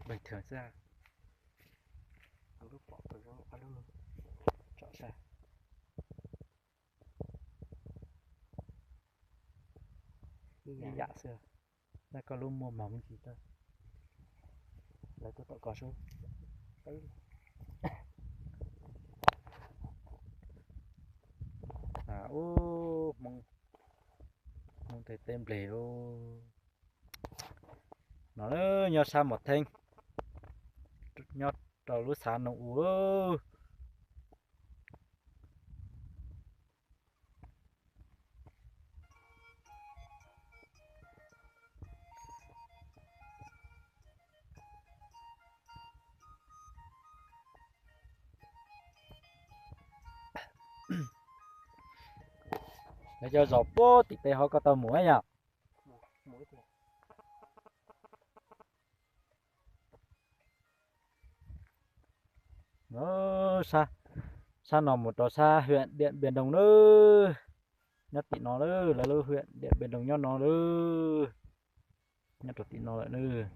Bình thường xwb. Lub pom tau zoo ob lub tsom sab. Ib yam xwb. Tab koj lub muaj mog me ntsis tau. Lawv tuaj tom koj sub. Ub, Hmoob tej teb nplej ub. No nyob sab Mos Theeb, nyob rau lub xav Noo U. Lawv cov zos puag tim pem hov koj tau mus yom? Sab no mus rau sab huyện Điện Biên Đông nawb. Nyob tim no lawm, lawv lub huyện Điện Biên Đông nyob no lawm. Nyob rau tim no lawm nawb.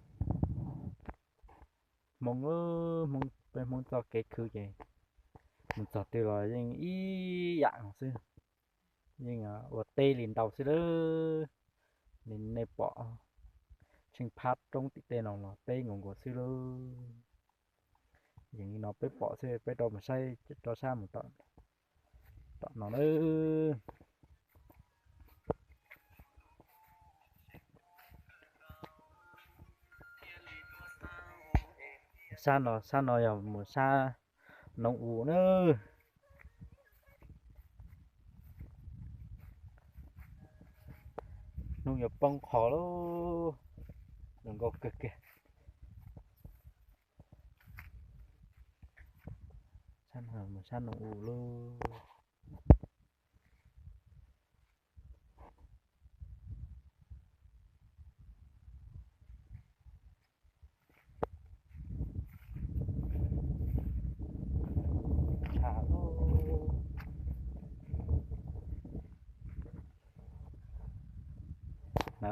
Hmoob, Hmoob, peb Hmoob txoj kev khwv ces mus txog twg los yeej ib yam xwb. Yeej ua teb li ntau xwb lawm. Li nej pom tsheej phab roob tim tej no los teb nkaus nkaus xwb lawm. Yeej li no peb pom xwb, peb rov mus saib rov sab mus tom no nawb. Sab no, sab no yog mus sab Noo U nawb. Hnub yuav poob qho lawm, zoo nkauj kawg kiag. Sab no mus sab Noo U lawm. Na,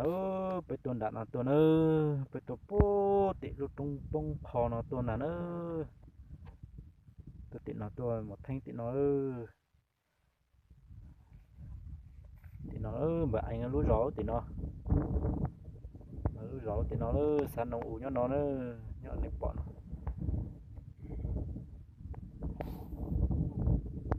peb tuaj nram no tuaj nawb, peb tuaj puag tim lub roob poob qho no tuaj na nawb. Tuaj tim no tuaj Mos Theeb tim no. Tim no npawg Eev lub zos tim no. Lub zos tim no, xav Noo U nyob no na, nyob nej pom no.